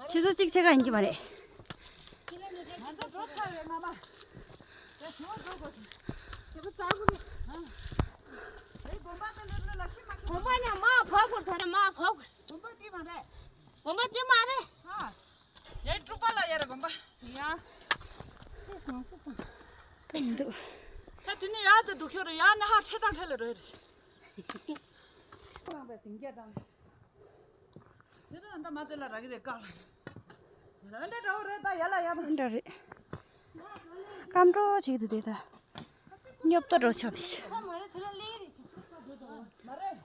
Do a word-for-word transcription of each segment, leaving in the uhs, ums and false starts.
ཆུ་ཚོད་གཅིག་ཕྱེད་ཀ་ཡིན་གྱི་མ་རེད། དགོན་པ་ནས་མར་བབས་དགོས་ད་རེད། མར་བབས་དགོས། དགོན་པ་དེ་མ་རེད། དགོན་པ་དེ་མ་རེད། ཨ། ཡའི་དྲུག་པ་ལ་ཡ་རེད་དགོན་པ། ཡ། ད་མི་འདུག་ད་དེ་ནས་ཡར་དུ་འདུག་ཤོར་རེད། ཡར་ནས་ཧ་ཁྲེ་དང་ཁྲེ་ལ་རོལ་རེད། ཁོ་རང་པའི་ཟིང་སྐད་དང་། དེ་ལ་འདི་མ་དེ་ལ་རག་གི་རེད་ཀ་ལ། འདི་འདྲ་འདྲ་བོ་རེད་ད་ཡ་ལ་ཡ་ལ། འདྲ་རེད། སྐམ་འགྲོ་བྱེད་ཀྱི་འདུག་དེ་ད། སྙོབ་ཏོ་འགྲོ་ཆགས་དེ་ཤི། མ་རེད།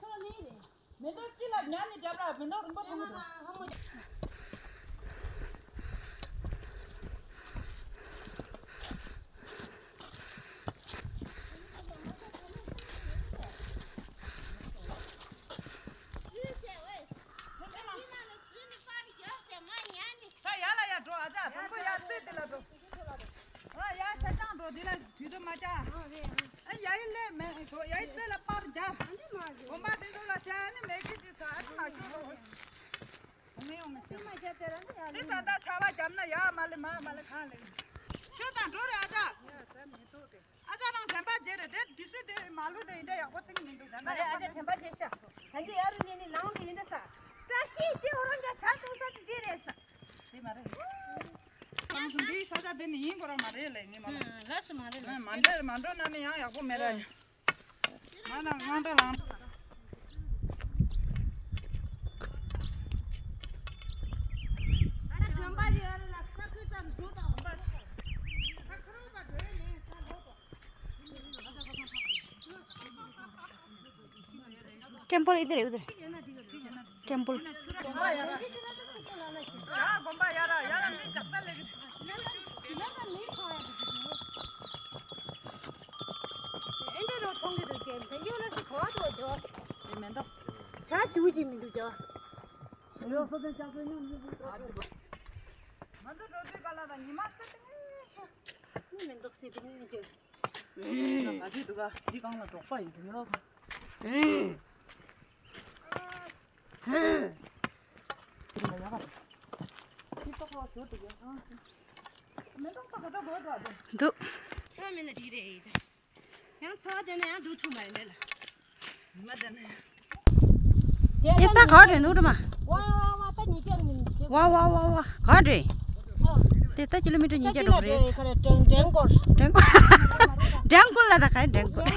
མེ་ཏོག་དཀྱིལ་ལ་ཉལ་ནས་རྒྱབ་ལ་མེ་ཏོག་རིང་པོ་མཐོང་གི་འདུག་ད་ཡར་ལ་ཡར་འགྲོ། ཨ་ཅག་དང་པོ་ཡར་རྩེ་དེ་ལ་འགྲོ། ཨ་ཡར་ཆ་ཆང་འགྲོ་འདི་ལ་དུས་དུ་མ་ཆགས། ཨ་ཡ་ཡི་ལས་མེད་འགྲོ། ཡ་ཡི་རྩེ་ལ་པར་རྒྱབ། དགོན་པ་དེ་ཚོ་ལ་བྱས་ནི་མེ་ཁྱི་དེ་ཚོ་ཨ་ནི་མ་ཤོར་རོགས། ངས་ཡོང་མི་ཤེས། དེ་ད་ལྟ་ཆར་པ་བརྒྱབ་ན་ཡར་མ་ལེ་མར་མ་ལེ་གང་ལེ། ཤོག་དང་འགྲོ་རེ་ཨ་ཅག་ཨ་ཅག་ནང་དྲན་པ་བརྗེད་རེད་དེ། དུས་ཚོད་དེ་མ་ལུས་དེ་ཡིན་འདྲ་ཡག་པོ་ཐེངས་མི་འདུག་ད་ལྟ་ཨ་ཅག་དྲན་པ་བརྗེད་ཤག་ད་འདི་ཡར་རུ་ཉལ་ནི་ནང་དུ་ཡིན་འདྲ་ས། བཀྲ་ཤིས་དེ་འོ་རང་རྒྱ་ཆ་ཐུང་ས་དེ་བརྗེད་རེད་ས། དེ་མ་རེད། ཁང་གསུམ་འདིའི་ས་ཆ་དེ་ནི་ཡིན་གོ་ར་མ་རེད་ལེ། ངས་མ་ལ་ལ་སུ་མ་རེད་ལ། མ་འདྲེ་མ་འགྲོ་ན་ནི་ཡང་ཡག་པོ་མེད་ར། ང་དང་ང་འདྲ་ལང་། ཊེམ་པལ་ཡིན་དེ་རེད། ཊེམ་པལ། འདུག་ཆ་མེད་ན་འགྲིག་རེད། ཡང་ཚོ་བ་དེ་ན་ཡང་འདུག་ཐུབ་མ་རེད་ལ། མ་དེ་ན་ཡང་། དེ་ད་ག་རེད་ནུ་རུ་མ། ཝ་ཝ་ཝ་ད་ཉིས་བརྒྱ་མིན། ཝ་ཝ་ཝ་ཝ་ག་རེད། ཨོ། དེ་ད་ཀི་ལོ་མི་ཊར་ཉིས་བརྒྱ་འགྲོ་གི་རེད། ཁ་རེ་ཀྲེང་ཀྲེང་ཀོར། ཀྲེང་ཀོར། ཀྲེང་ཀོར་ལ་ད་ག་རེད་ཀྲེང་ཀོར།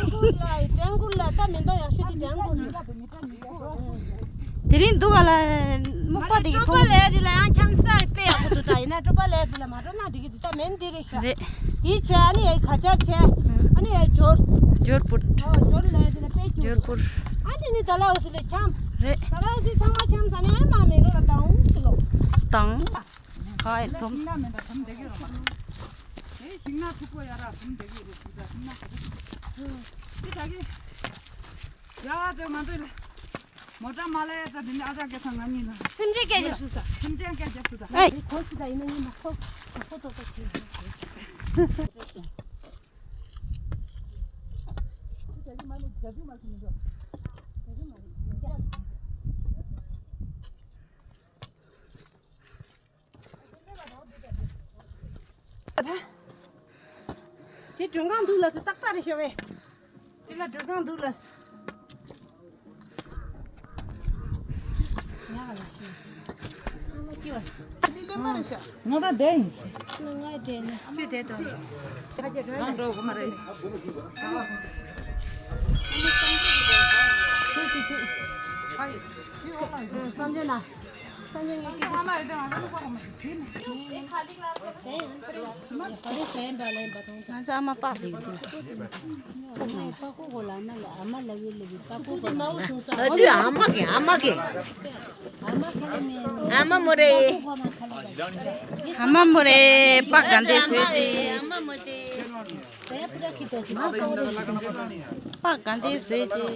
ཀྲེང་ཀོར་ལ་ཀྲེང་ཀོར་ལ་ད་མི་འདུག་ཡག་ཤོས་དེ་ཀྲེང་ཀོར་རེད། དེ་རིང་འདུག་ག་ལ། སྨུག་པ་དེ་གི་མཐོང་། སྤྲོ་པ་ལས་དེ་ལ་ཡང་འཁྱམ་ས་དཔེ་ཡག་པོ་འདུག་ད་ཡིན་ན་སྤྲོ་པ་ལས་དེ་ལ་མ་འགྲོ་ན་འགྲིག་གི་འདུག་ད་མེན་འདི་རེད་ཤག་རེད། དེའི་ཆེ་ཨ་ནི་ཡའི་ག་ཅར་ཆེ། ཨ་ནི་ཡའི་འབྱོར། འབྱོར་པུར། ཨོ་འབྱོར་ལས་དེ་ལ་དཔེ་འབྱོར། འབྱོར་པུར། ཨ་ནི་ནི་ད་ལ་འོ་སི་ལས་འཁྱམ། རེད། ད་ལ་འོ་སི་ཚང་མ་འཁྱམ་ས་ནི་ཨ་མ་མེ་ལོ་ལ་དང་འུ་སི་ལོ། དང་། ག་ཡེ་ཐོམ། ཤིང་ནགས་མེད་ད་ཐོམ་འདེགས་ཡོད་མ་རེད། ཤིང་ནགས་མཐུག་པོ་ཡ་ར་ཐོམ་འདེགས་ཡོད་རེད། ཤིང་ནགས་མཐུག་པོ། དེ་ད་གི། ཡ་དེ་མ་འདྲེ་ལ། མོ་ཊ་མ་ལ་ཡ་ད་དེ་ནི་ཨ་ཅག་སྐད་ཚང་ང་གཉིས་ལ། སེམས་ཅན་སྐད་རྒྱབ་སུ་ད། སེམས་ཅན་སྐད་རྒྱབ་སུ་ད། ཨེ། ཁོ་སུ་ད་ཡིན་ན་ཡིན་ན་ཁོ་ཁོ་ཏོག་ཏོག་བྱེད། དེ་མགྲོན་ཁང་འདུག་ལ་སུ་ཏག་ཏག་རེད་ཤོད་བས། དེ་ལ་མགྲོན་ཁང་འདུག་ལ་སུ། ང་ད་བསྡད་ཡིན། ཁྱོད་བསྡད་དོ། རང་འགྲོ་གི་མ་རེད། བསམ་བྱས་ན། ང་ཚོ་ཨ་མ་པགས་ཟེར་གི་འདུག་ཨ་ཅེ་ཨ་མ་གི་ཨ་མ་གི། ཨ་མ་མོ་རེ། ཨ་མ་མོ་རེ་པགས་ག་འདྲས་བཟོས་ཅིས། པགས་ག་འདྲས་བཟོས་ཅིས།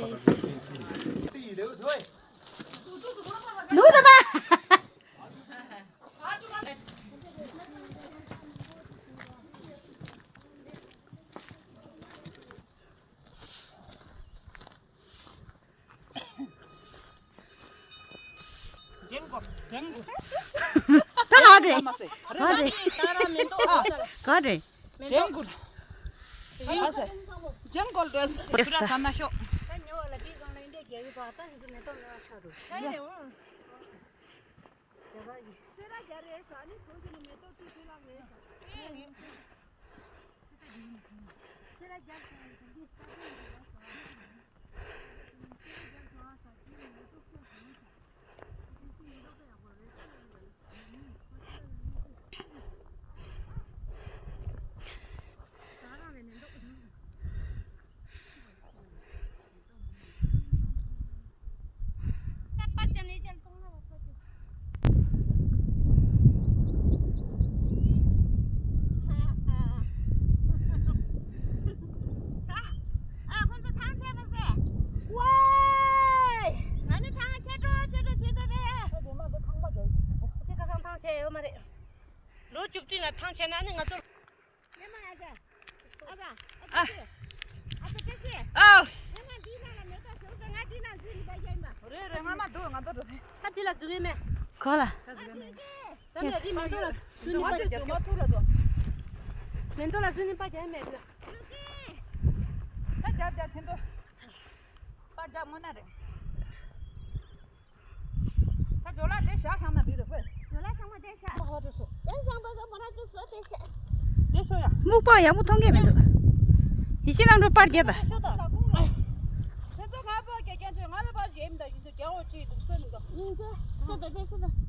ནུ་ར་མ། ཇེམ་ ད་ག་རེད། ག་རེད། ག་རེད། ཇང་གོལ་ཌ་རེད། ཇང་གོལ་ཌ་རེད། ཁྱོད་ར་ཟ་མ་ཤོག་ཨ། ཁོང་ཚོ་ཐང་ཆད་མ་ཟེར། ཝའི། ང་ནི་ཐང་ཆད་འགྲོ་ཆད་འགྲོ་བྱེད་དོ་རེད། ཁྱེད་ཁ་སང་ཐང་ཆད་ཡོད་མ་རེད། ལོ་བཅུ་བདུན་ལ་ཐང་ཆད་ན་ནི་ང་ཚོ། ཨ། ཨ། ཨ། རེད་རེད། ང་མ་འདུག་ང་ཚོ་འགྲོ་རེད། ད་འདི་ལ་འཛུལ་ཡས་མེད། གོ་ལ། ད་ནི་འདི་མེ་ཏོག་ལ་འཛུལ་ནས་པར་རྒྱག་རྒྱུ། མེ་ཏོག་ལ་འཛུལ་ནས་པར་རྒྱག་ཡས་མེད་ལ། ད་རྒྱག་རྒྱག་ཁྱེད་ཚོ། པར་རྒྱག་དངོས་གནས་རེད། ད་ཇོ་ལགས་དེ་བཞག་བཞག་ན་འགྲིག་རེད་པས། ཇོ་ལགས་ཚང་མ་དེ་བཞག་ཧོ་ཧོ་ཧོ། དེ་བཟང་པོ་ག་མོ་ར་བཙུགས་སོ་དེ་བཤད། དེ་ཤོ་ཡ། སྨུག་པ་ཡག་པོ་མཐོང་གི་མི་འདུག་ཡེ་ཤེས་རྣམ་གྲོལ་པར་རྒྱབ་པ། ཤོ་དང་། ཁྱེད་ཚོ་ང་པར་རྒྱག་མཁན་ཚོས་ང་ལ་པར་རྒྱག་མི་འདུག་ཡིན་ཚོ་རྒྱག་འོ་ཅི་འདུག་སོ་མི་འདུག་ཡིན་ཚོ། ཤོ་དང་དེ་ཤོ་དང་